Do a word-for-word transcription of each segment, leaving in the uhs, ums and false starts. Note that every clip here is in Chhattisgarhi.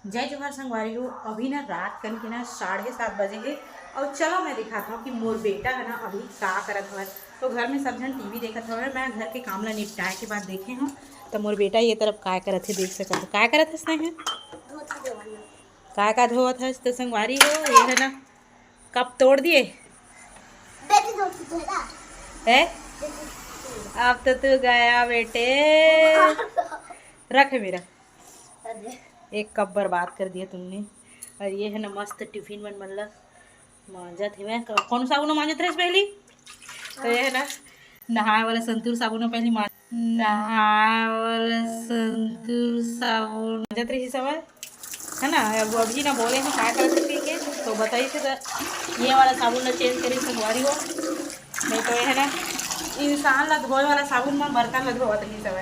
जय जोहार संगवारी हो, अभी ना रात कन के ना साढ़े सात बजे हे। और चलो मैं दिखात हूँ कि मोर बेटा है ना अभी का करत हवय। तो घर में सब झन टीवी देखत हवय, मैं घर के काम ला निपटाए के बाद देखे हूँ। तो मोर बेटा ये तरफ काय करत हे, देख सकत हो काय करत हस। नहीं, काय का धोवत हस? तो संगवारी हो, ये है ना, कप तोड़ दिए। बेटी तोड़ के धोला। है? बेटी। अब तो तू गया बेटे। रख मेरा। अरे। एक कप बर्बाद कर दिया तुमने। और ये है ना मस्त टिफिन मन मन ला मांजत हे। मैं क-, कौन साबुन मांजत रहे पहली? तो ये है ना नहाए वाला संतूर साबुन पहली मांज, नहाए वाला संतूर साबुन मांजत रही सब, है ना? अब अभी ना बोले हैं का करत रही के, तो बताई थे तो ये वाला साबुन ला चेंज करी संगवारी हो, नहीं तो ये है ना इंसान ला धोए वाला साबुन में बर्तन ला धोवत रही सब।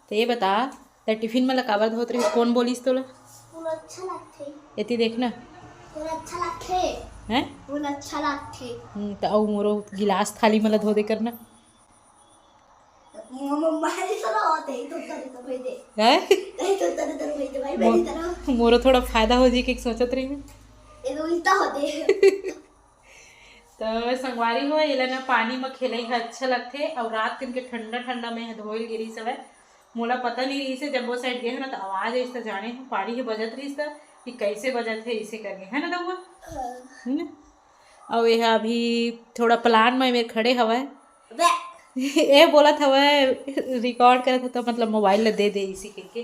तो ये बता, त टिफिन में ला काबर धोत रही? कौन बोलिस तोला? फूल अच्छा लगथे। एती देख ना। फूल अच्छा लगथे। हैं? फूल अच्छा लगथे। हम्म, त अउ मोरो गिलास थाली में ला धो दे करना। मम्मा ही सला होते ही तो तरे तो भाई दे। हैं? नहीं तो तरे तो भाई दे भाई, मो-, मेरी तरह। मोरो थोड़ा फायदा हो जी के सोचत रही मैं। ये तो उल्टा होते। तो संगवारी हो, एला ना पानी म खेलई ह अच्छा लगथे, अउ रात कन के ठंडा ठंडा में ह धोइल गिरी सवय। मोला पता नहीं रहिस हे, जब वो साइड गे हन ना, तो आवाज आइस त जाने हूँ, पानी ह बजत रहिस त कि कैसे बजत हे, इसे करके, है ना दउआ? हाँ। है ना? अउ ये ह अभी थोड़ा प्लान में मेर खड़े हवय। बे। ए बोलत हवय, रिकॉर्ड करत ह, तो मतलब मोबाइल ला दे दे इसी कहिके।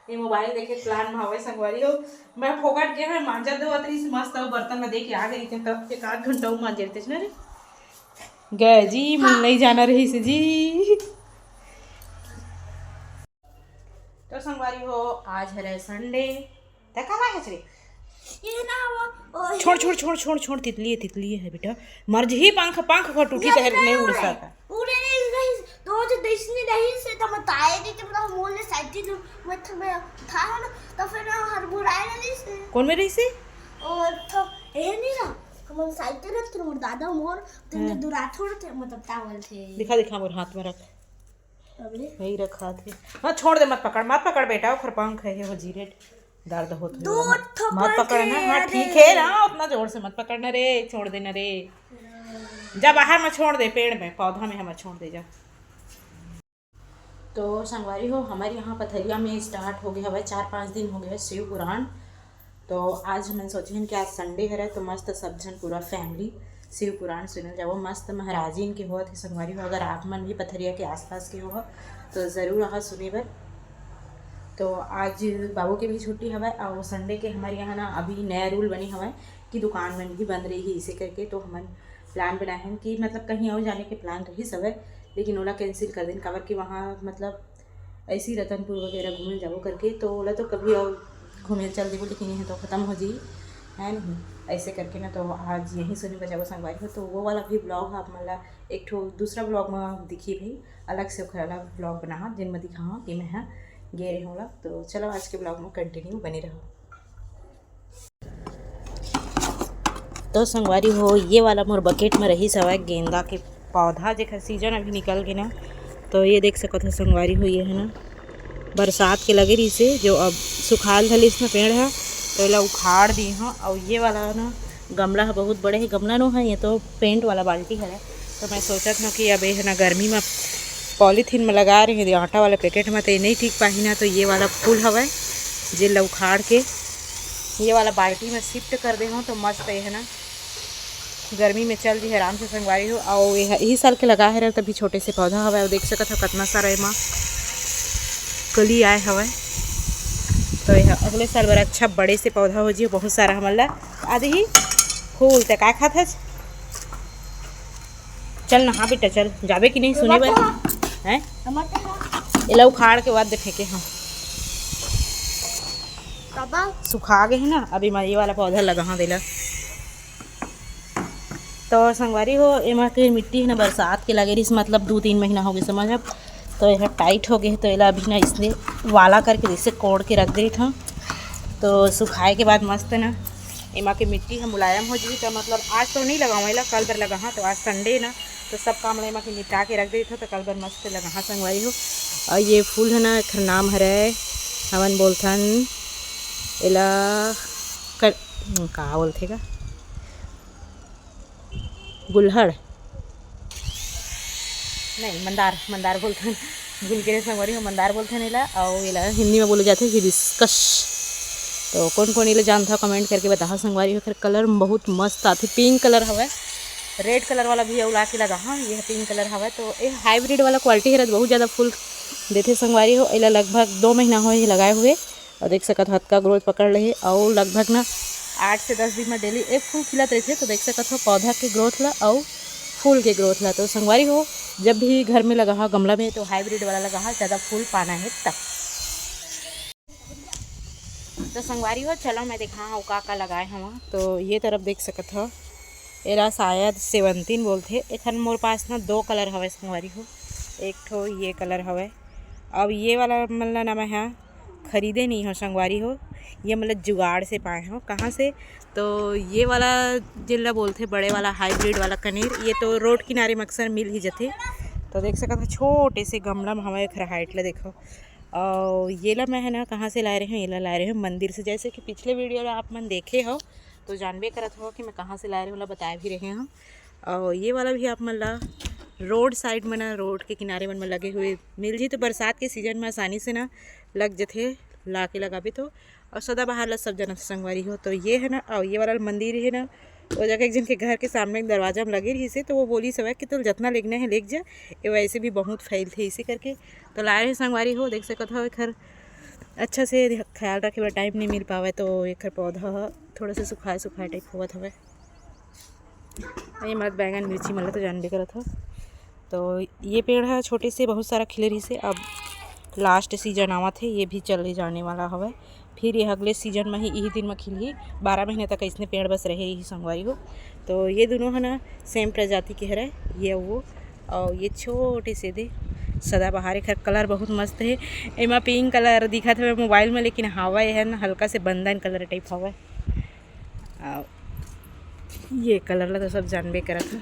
ये मोबाइल देखे प्लान में हवय संगवारी हो। मैं फोकट के मैं मांजत धोवत रहिस मस्त, अउ बर्तन ला दे के आ गई थे, तब एक आध घंटा वो मांजे रहिस ना रे। गए जी, मुन नहीं जाना रहिस जी। तो संगवारी हो, आज हरे संडे। ते का बात रे? ये ना वो, ओ, छोड़, छोड़, छोड़, छोड़, छोड़, तितली है, तितली है बेटा। मर जही पंख, पंख को टूटी तहर नहीं उड़ सकता। उड़े नहीं रही, तो जो देश नहीं रही से तो बताए नहीं कि मतलब मोले साइड जो मैं तो मैं था ना, तो फिर हर बुराए नहीं से। कौन में रही से? और तो ये नहीं ना, हम साइड रहते मोर दादा मोर, तुमने हाँ। दूरा छोड़ थे, मतलब टावल थे। दिखा, दिखा, मोर हाथ में रख। अबे। यही रखा थे। हाँ, छोड़ दे, मत पकड़, मत पकड़ बेटा, ओखर पंख है, ये हो जीरेट दर्द होत दो होई। ठो मत पंख पकड़ ना, है, हाँ, अरे। ठीक है ना, उतना जोर से मत पकड़ना रे, छोड़ देना रे। जा बाहर में छोड़ दे, पेड़ में, पौधा में हमें छोड़ दे जा। तो संगवारी हो, हमारे यहाँ पथरिया में स्टार्ट हो गया हवय, चार पाँच दिन हो गए शिव पुराण। तो आज हमन सोचे हन कि आज संडे हरे, तो मस्त सब झन पूरा फैमिली शिव पुराण सुनल जाबो। मस्त महाराजिन के होत हे संगवारी हो। अगर आप मन भी पथरिया के आसपास के हो तो ज़रूर आहा सुने बर। तो आज बाबू के भी छुट्टी हवय, और संडे के हमारे यहाँ ना अभी नया रूल बने हवय कि दुकान मन भी बंद रही, इसे करके तो हमन प्लान बनाए हन कि मतलब कहीं और जाने के प्लान रहिस हवय, लेकिन ओला कैंसिल कर देन, काबर कि वहाँ मतलब ऐसे ही रतनपुर वगैरह घूमे जाबो करके, तो ओला तो कभी और घूमे चल देबो, लेकिन ये तो ख़त्म हो जाई, है नहीं? ऐसे करके ना, तो आज यहीं सुने बर जाबो संगवारी हो। तो वो वाला भी ब्लॉग आप मन ला एक ठो दूसरा ब्लॉग में दिखी भाई, अलग से ओखर अलग ब्लॉग बना, जिन में दिखा कि मैं हाँ गे रहे होला। तो चलो, आज के ब्लॉग में कंटिन्यू बने रहो। तो संगवारी हो, ये वाला मोर बकेट में रहिस हवय गेंदा के पौधा, जेकर सीजन अभी निकल गे ना। तो ये देख सकत हो संगवारी हो, ये है ना बरसात के लगे रहिस हे, जो अब सुखाल धलिस ना पेड़ ह, तो एला उखाड़ दी हूँ। और ये वाला ना गमला ह बहुत बड़े हे, गमला नो है, ये तो पेंट वाला बाल्टी हरे। तो मैं सोचत हूँ कि अब ये है ना गर्मी में पॉलीथीन में लगा रहे हैं आटा वाला पैकेट में, तो ये नहीं ठीक पाही ना, तो ये वाला फूल हवय जेला उखाड़ के ये वाला बाल्टी में शिफ्ट कर दे हूँ, तो मस्त ये है ना गर्मी में चल जी आराम से संगवारी हो। और ये ह-, यही साल के लगा है, तभी छोटे से पौधा हवय। और देख सकत हो कितना सारा एमा कली आए हवय, तो ये ह-, अगले साल बर अच्छा बड़े से पौधा हो जी, बहुत सारा हमन ला आदि ही फूल। ते काय खात हस? चल नहा बेटा, चल। जाबे कि नहीं सुने बर? हैं? एला उखाड़ के बाद दे फेंके हम। बाबा। सुखा गए है ना, अभी मैं ये वाला पौधा लगा हाँ देला। तो संगवारी हो, एमा के मिट्टी है ना बरसात के लगे रहिस, मतलब दू तीन महीना हो गए समझ अब। तो यह टाइट हो गए, तो एला अभी ना इसने वाला करके जैसे कोड़ के रख दे था। तो सुखाए के बाद मस्त ना एमा के मिट्टी ह मुलायम हो जी, तो मतलब आज तो नहीं लगाऊँ एला, कल बर लगा हाँ। तो आज संडे ना, तो सब काम ला एमा के निपटा के रख दे था, तो कल बर मस्त लगा हाँ संगवारी हो। और ये फूल है ना, एखर नाम हरे हमन बोलथन एला कर, का बोलथे का, गुल्हड़ नहीं, मंदार, मंदार बोलथन। भूल के रे संगवारी हो, मंदार बोलथन एला, अउ एला हिंदी में बोले जाथे हिबिस्कस। तो कौन कौन एला जानथा, कमेंट करके बताहा संगवारी हो। एकर कलर बहुत मस्त आथे, पिंक कलर हवय, रेड कलर वाला भी अउ ला के लगाहा। ये पिंक कलर हवय, तो ये हाइब्रिड वाला क्वालिटी हरे, बहुत ज़्यादा फूल देथे संगवारी हो। एला लगभग दो महीना होए हे लगाए हुए, अउ देख सकत हो, अतका ग्रोथ पकड़ ले हे, अउ लगभग ना आठ से दस दिन में डेली एक फूल खिलत रहिथे। तो देख सकत हो पौधा के ग्रोथ ला अउ फूल के ग्रोथ ला। तो संगवारी हो, जब भी घर में लगाहा गमला में, तो हाइब्रिड वाला लगाहा, ज़्यादा फूल पाना हे तब। तो संगवारी हो, चलो मैं देखा हूँ का का लगाए हवा। तो ये तरफ देख सकत हो, एला शायद सेवंतीन बोलथे। एखन मोर पास ना दो कलर हवय संगवारी हो, एक ठो ये कलर हवय, अब ये वाला मन ला ना मैं हा खरीदे नहीं हो संगवारी हो, ये मतलब जुगाड़ से पाए हो। कहाँ से? तो ये वाला जेला बोलथे बड़े वाला हाइब्रिड वाला कनेर, ये तो रोड किनारे में अक्सर मिल ही जथे। तो देख सकत हो छोटे से गमला में हवय, एखर हाइट ला देखो। और ये ला मैं है ना कहाँ से लाए रहे हूँ, ये ला लाए रहे हूँ मंदिर से। जैसे कि पिछले वीडियो ला आप मन देखे हो तो जानबे करत हो कि मैं कहाँ से लाए रहे हूँ, ला बताए भी रहे हूँ। और ये वाला भी आप मन ला रोड साइड में ना, रोड के किनारे मन में लगे हुए मिल जी, तो बरसात के सीजन में आसानी से ना लग जथे, ला के लगाबे तो। और सदाबहार ला सब जनत संगवारी हो। तो ये है ना, और ये वाला मंदिर है ना, वो जगह एक जन के घर के सामने एक दरवाजा में लगे रहिस हे, तो वो बोलिस हवय कि तोला जतना लेगना है लेग जा, ये वैसे भी बहुत फैलथे इसे करके। तो लाए रहे संगवारी हो, देख सकत हो एखर अच्छा से ख्याल रखे बर टाइम नहीं मिल पावे, तो एखर पौधा ह थोड़ा सा सुखाए सुखाए टाइप होवत हवय। ये मत बैगन मिर्ची मन ला तो जानबे करत हो। तो ये पेड़ है छोटे से बहुत सारा खिले रहिस हे, अब लास्ट सीजन आवत है, ये भी चले जाने वाला हवय। फिर ये अगले सीजन में ही, यही दिन में खिलही। बारह महीने तक इसने पेड़ बस रहे ही संगवारी हो। तो ये दोनों है ना सेम प्रजाति के हरे, ये वो। और ये छोटे से दे सदाबहार, एखर कलर बहुत मस्त है। एमा पिंक कलर दिखत हवे मोबाइल में, लेकिन हवय है ना हल्का से बंदन कलर टाइप हवय। और ये कलर ला तो सब जानबे करत हो।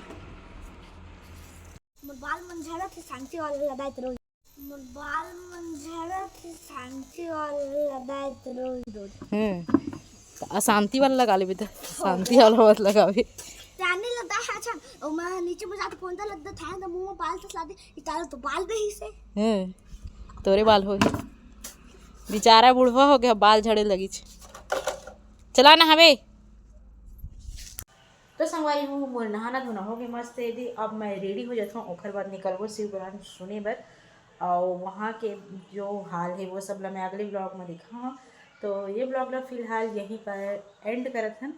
मोर बाल मन झड़त हे, शांति वाला लगाए तो रोज। मोर बाल मन झड़त हे, शांति वाला लगाए तो रोज रोज। हम्म, तो अशांति वाला लगा लेबे, तो शांति वाला मत लगाबे। रानी लगता है अच्छा, ओ मैं नीचे में जाके पोंदा लग देता है, तो मुंह में बाल तो सादे, इतारा तो बाल रहिस हे। हम्म, तोरे बाल होही। बेचारा बुढ़वा हो गया, बाल झड़े लगिस। चला नहाबे। तो संगवारी हो, मोर नहाना धोना हो गए मस्त है दी। अब मैं रेडी हो जाता हूँ, ओखर बाद निकलबो शिव पुराण सुने बर। और वहाँ के जो हाल है वो सब ला मैं अगले ब्लॉग में दिखा हूँ। तो ये ब्लॉग ला फिलहाल यहीं पर एंड करत हन।